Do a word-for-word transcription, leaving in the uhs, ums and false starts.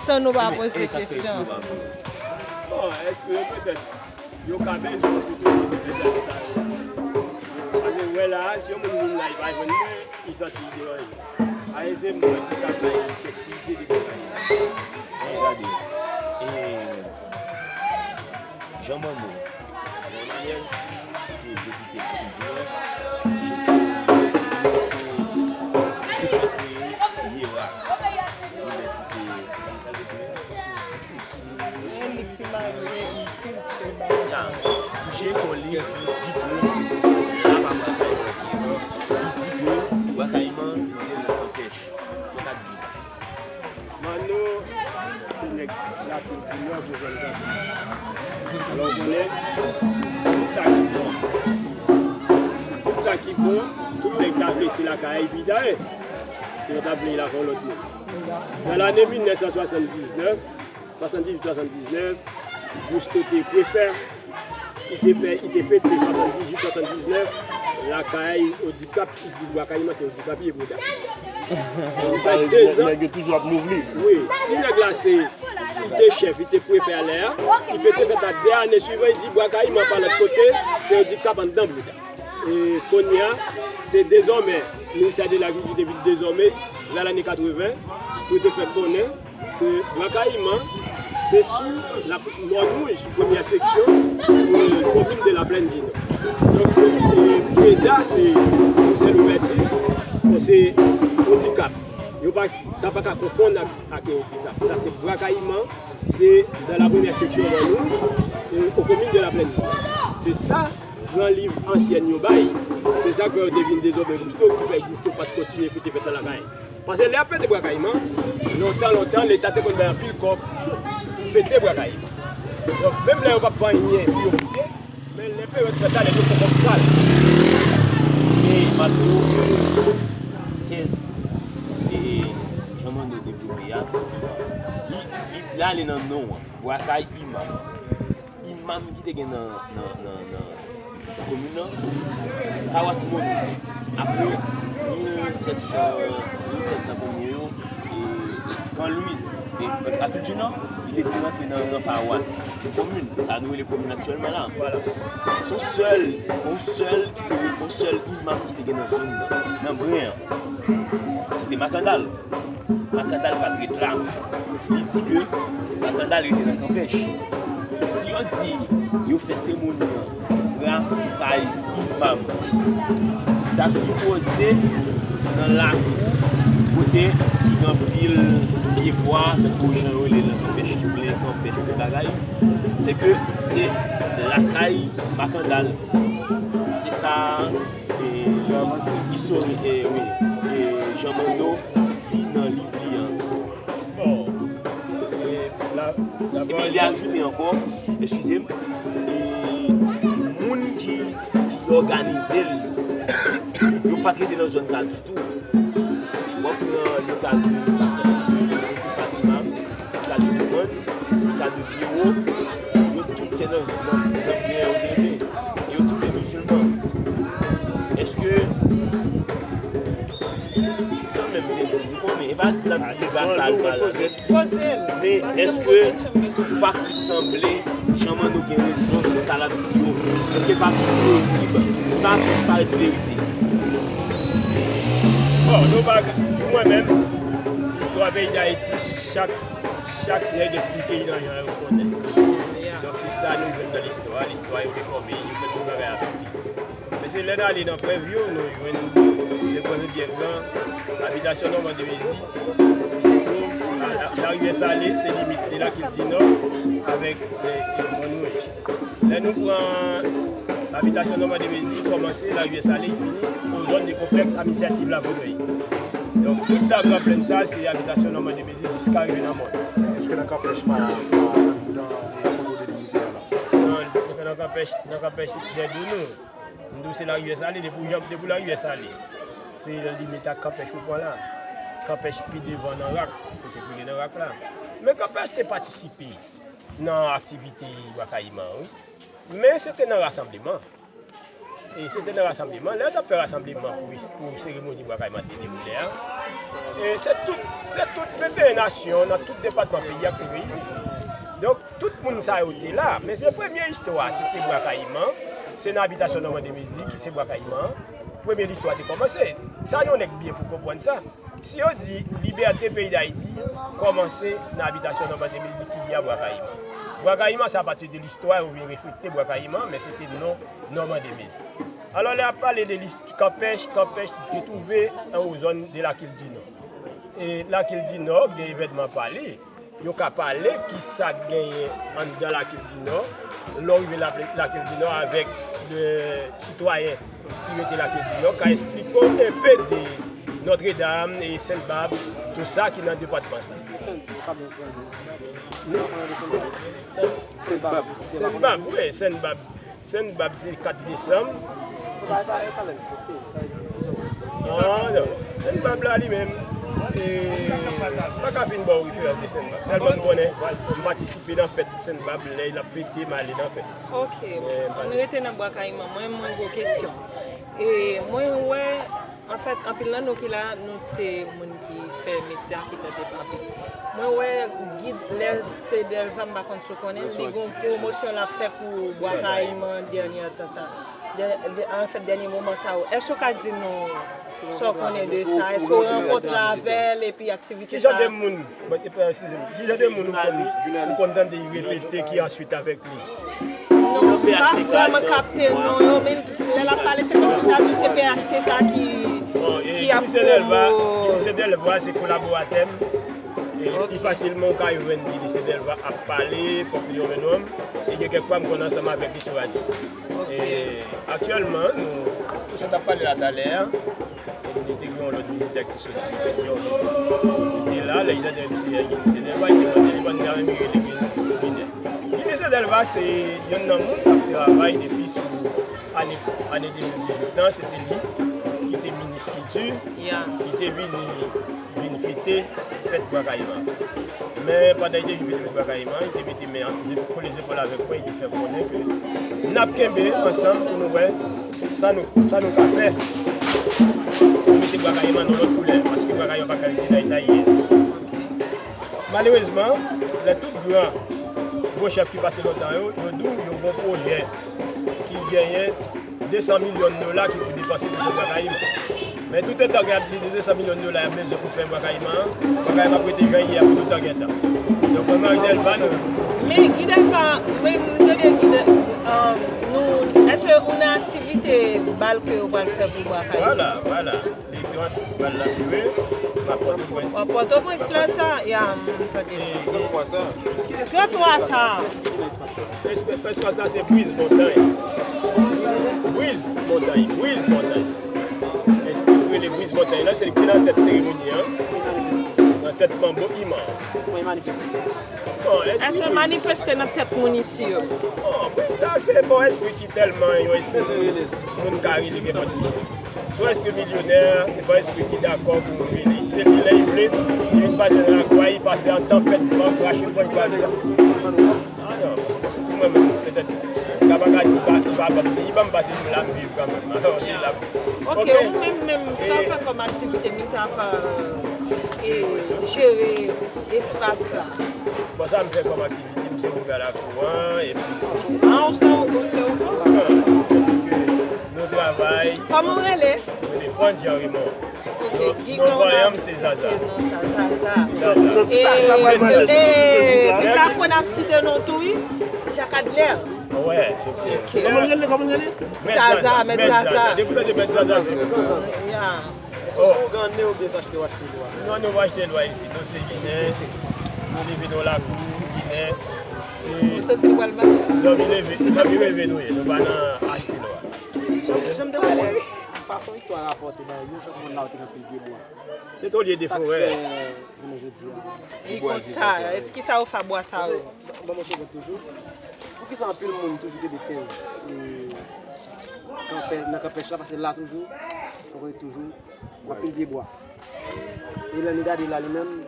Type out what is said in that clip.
San nou pa poze kesyon. Bon, espere petèt. Yo ka bezwen pou tou moun fè sèvis la yo. Paske wè la, si yon moun vin la, li pa jwenn mwen, li santi li deranje. Aye se mwen ki ka bay kèk ti ide de bagay. Gade, e, Jan Manno, Jan Manyèl, ki te depite Kòm di Nò, ki te, ki te fè kreye yera, Inivèsite, Jan, kouche kò li, di ke, la pa pral fè yon ti, di ke, Bwa Kayiman, li te nan kanpèch. Sa w ka di sou sa? Manno, se nèg Lapil di Nò, Jovèl Gade. Alò, ou konnen, tout sa ki bon, tout sa ki bon, tout nèg ta vle se lakay Pita ye. Yo ta vle lakay lòt moun. Nan lane mil nèf san swasanndiznèf, swasanndizuit swasanndiznèf, Gusto te prefè, li te fè, li te fete swasanndizuit swasanndiznèf, lakay Odikap, li di Bwa Kayiman se Odikap ye, bouda. Li fè dezan. Nèg yo toujou ap move li. Wi, si nèg la se, li te chèf, li te prefè alè a, li fete fèt la de ane swivan, li di Bwa Kayiman pa lòt kote, se Odikap anndan, bouda. E kounye a, se dezòmè, ministè de lagrikilti te vin dezòmè, nan lane katreven, pou te fè konnen ke Bwa Kayiman, se sou la, Mòn Wouj, sou premyè seksyon, e, komin de Laplèn di Nò. Donk, e, Preda, se, pou sè louvèti, bon, se Odikap. Yo pa, sa pa ka konfonn ak, ak Odikap. Sa se Bwa Kayiman, se dans la première section Mòn Wouj, e, aux communes de Laplèn di Nò. Se sa gran liv ansyèn yo bay. Se sa k fè yo te vin dezòmè Gusto, ki fè Gusto pa t kontinye fete fèt la lakay. Paske lè y ap fete Bwa Kayiman, lontan, lontan, Leta te konn bay anpil kòb pou fete Bwa Kayiman. Donk, menm lè yo p ap fè anyen pou yo kite, men lè peryòd fèt la, nèg yo fè kòb sal. E m ap di w ke tèz, e, Jan Manno devlope a, li, li, li ale nan non an, Bwa Kayiman. Imam ki te gen nan, nan, nan, nan komin nan, pawas Mòn Wouj. Apre mil sèt san, mil sèt san konbyen yo, e, Gran Lwiz, e, Lapil di Nò, li te vin rantre nan, nan pawas komin, sa nou rele komin aktyèlman la. Se yon sèl, yon sèl ki te, yon sèl imam ki te gen nan zòn nan, nan Bren an. Se te Makandal. Makandal pa t ret la. Li di ke Makandal rete nan kanpèch. Si yo di yo fè seremoni an pran kay imam, li ta sipoze nan lakou kote ki gen anpil pye bwa, tankou jan yo rele nan kanpèch ki plen kanpèch, tout bagay. Se ke se lakay Makandal. Se sa, e, istorik, e, wi, e, Jan Manno di nan liv li an. Bon, e, la, la Epi li ajoute ankò, eskize m, e, moun ki, ki òganize l yo, yo pa t rete nan zòn sa ditou. W ap pran le ka de, de Sesi Fatima, le ka de Douman, le ka de Pyero, yo tout se nan, nan, nan Bren yo te rete. E yo tout se mizilman. Èske, kanmenm, se di, nou konnen, e pa di n ap di li pa sa, li pa la. Men èske ou pa sanble Jan Manno gen rezon nan sa l ap di yo? Èske l pa pli plozib? Li pa plis parèt verite? Bon, nou pa, pou mwen menm, istwa peyi Dayiti, chak, chak nèg esplike li nan jan yo konnen. Donk, se sa nou jwenn nan listwa. Listwa, yo defòme, yo fè tout bagay avèk li. Men se lè n ale nan prèv yo, nou jwenn de prèv byen gran, abitasyon Nòman de Mezi, se tou, la, la, larivyè Sale, se limit de Lakil di Nò avèk, e, e, Mòn Wouj. Lè nou pran abitasyon Nòman de Mezi, kòmanse larivyè Sale, fini o zòn de konplèks administratif Lavodrèy. Donk, tout Gran Plèn sa, se abitasyon Nòman de Mezi jiska rive nan Mòn. Èske nan kanpèch pa, pa anndan, e, kote w delimite a la? Non, nan kanpèch, nan kanpèch dèyè nou. M di w se larivyè Sale, depi w janm, depi w larivyè Sale. Se limit ak kanpèch ou pran la. Kanpèch pi devan nan rak, kote pou ye nan rak la. Men kanpèch te patisipe nan aktivite Bwa Kayiman, wi. Men se te nan rasanbleman. E se te nan rasanbleman, lè yo t ap fè rasanbleman pou, pou seremoni Bwa Kayiman te dewoule a. E se tout, se tout venteyen nasyon nan tout depatman peyi a ki te reyini. Donk, tout moun sa yo te la. Men se premye istwa, se te Bwa Kayiman. Se nan abitasyon Nòman de Mezi ki se Bwa Kayiman an. Premye listwa te kòmanse. Sa yon nèg byen pou konprann sa. Si yo di libète peyi Dayiti kòmanse nan abitasyon Nòman de Mezi ki li a Bwa Kayiman. Bwa Kayiman, se apati de listwa yo vin reflekte Bwa Kayiman, men se te non Nòman de Mezi. Alò, lè y ap pale de lis-, kanpèch, kanpèch te twouve an o zòn de Lakil di Nò. E Lakil di Nò, gen evènman pa li, yo ka pale ki sa k genyen anndan Lakil di Nò, lè w rive Lakil di Nò avèk de sitwayen ki rete Lakil di Nò, ka esplike w enpe de Nòtredam e Sennbab, tou sa ki nan depatman sa. Sennbab, wi, Sennbab. Sennbab se kat desanm. Ah, non. Sennbab la li menm, e, m pa ka fin ba w referans de Sennbab. Sèlman m konnen, m patisipe nan fèt Sennbab, lè l ap fete, m ale nan fèt. Ok, nou rete nan Bwa Kayiman. Mwen, mwen gwo kesyon. E mwen wè, anfèt, anpil nan nou ki la, nou se moun ki fè medya, ki tande anpil. Mwen wè gid, lè se Delva, m pa konn si w konnen, li gon pwomosyon l ap fè pou Bwa Kayiman dènye tan sa. Dè-, dè-, anfèt, dènye moman sa yo. Èske w ka di nou sa w konnen de sa? Èske w rankontre avè l epi aktivite sa? Ki jan de moun? Bon, e pa, eskize m. Ki jan de moun ou konn, ou konn tande y repete ki answit avèk li? Non, m pa vrèman kapte non yo, men lè l ap pale, se kòmsi l ta di se P H T K ki, ki ap pwomo. Gilise Delva se kolaboratè m. E pi fasilman ou ka jwenn Gilise Delva ap pale, fòk li yon menm nonm. E gen kèk fwa m konn ansanm avèk li sou radyo. E aktyèlman, nou, nou sot ap pale la talè a. Epi li te gen yon lòt vizitè ki soti Petyonvil. Li te la, lè li tande misye Gilise Delva, li te mande li, bann granmè rele Gilise Delva. Gilise Delva se yonn nan moun k ap travay depi sou ane, ane de mil dizuit lan, se te li ki te minis kilti, li te vini vin fete fèt Bwa Kayiman. Men pandan li te vin fete fèt Bwa Kayiman, li te mete men an, ze-, kole zepòl avèk mwen, li te fè m konnen ke n ap kenbe ansanm pou nou wè sa nou, sa nou ka fè pou mete Bwa Kayiman nan lòt koulè, paske Bwa Kayiman pa ka rete nan eta li ye. Malerezman, lè tout gran gwo chèf ki pase lontan yo, yo di w yo gon pwojè ki genyen de san milyon dola ki pou depanse pou fè Bwa Kayiman. Men toutotan gen ap di de san milyon dola y ap bezwen pou fè Bwa Kayiman an, Bwa Kayiman ap rete jan l ye a pou toutan gen tan. Donk, mwen, Marie Delva, nou. Men Guy Delva, men m tande Guy Del-, um, nou, èske ou nan aktivite bal ke yo pral fè pou Bwa Kayiman? Vwala, vwala. Le trant bal la vire, m ap Pòtoprens. Pòtoprens la sa, ya, m tande sa. Trant twa sa. Trant twa sa. Espas, espas la se Briz Montany. Briz Montany, Briz Montany. Espri ki rele Briz Montany la, se li ki nan tèt seremoni an. Nan tèt manbo iman. Bon, èske manifeste nan tèt moun isi yo? Bon, Briz la se bon espri ki tèlman yon espri moun ka rele kenpòt moun. Se yon espri milyonè, se pa yon espri ki dakò pou moun rele. Se li lè li vle, li vin pase nan lakwa, li pase an tanpèt, van, krache, fò li pa vle. Ah non, pou mwen menm, petèt, m ka pa ka di li pa, li pa ban m, li ban m pase m la, m viv kanmenm. Alò, se la. Ok, ou menm, menm, sa w fè kòm aktivite, miz apa, e, jere espas la? Bon, sa m fè kòm aktivite, m se ouvè lakou an, epi. Ah, ou se, ou se ouvè? Ah, sètadi ke nou travay. Kòman w rele? Mwen se Franz Jean Raymond. Ok, non, non, pa m se Zaza. Ok, non, sa, Zaza. Ou santi sa, sa pral manje sou, sou Facebook la? Li ka konn ap site non tou, wi. Jacques Adler. Wè, se vre. Ok. Kòman l rele, kòman l rele? Zaza, Mèt Zaza. Depi w tande Mèt Zaza, se Zaza. Ya. Èske se ou gen nen oubyen se achte w achte lwa? Non, nou pa achte lwa isi. Nou se Ginen. Nou leve nan lakou Ginen. Se. Ou santi l pral mache? Dòmi leve, dòmi leve nou ye. Nou pa nan achte lwa. Jan, jan m te konprann, fason istwa a rapòte la, yo fè konprann la ou te gen pil pye bwa. Se te olye de forè. Sa k fè jounen jodi a. Li konsa, èske sa yo fè bwa sa yo? Ban mwen sou kont toujou. Poukisa anpil moun toujou kenbe tèz, e, kanpè, nan kanpèch la, paske la toujou, ou konnen toujou, anpil pye bwa. E lè nou gade la, li menm,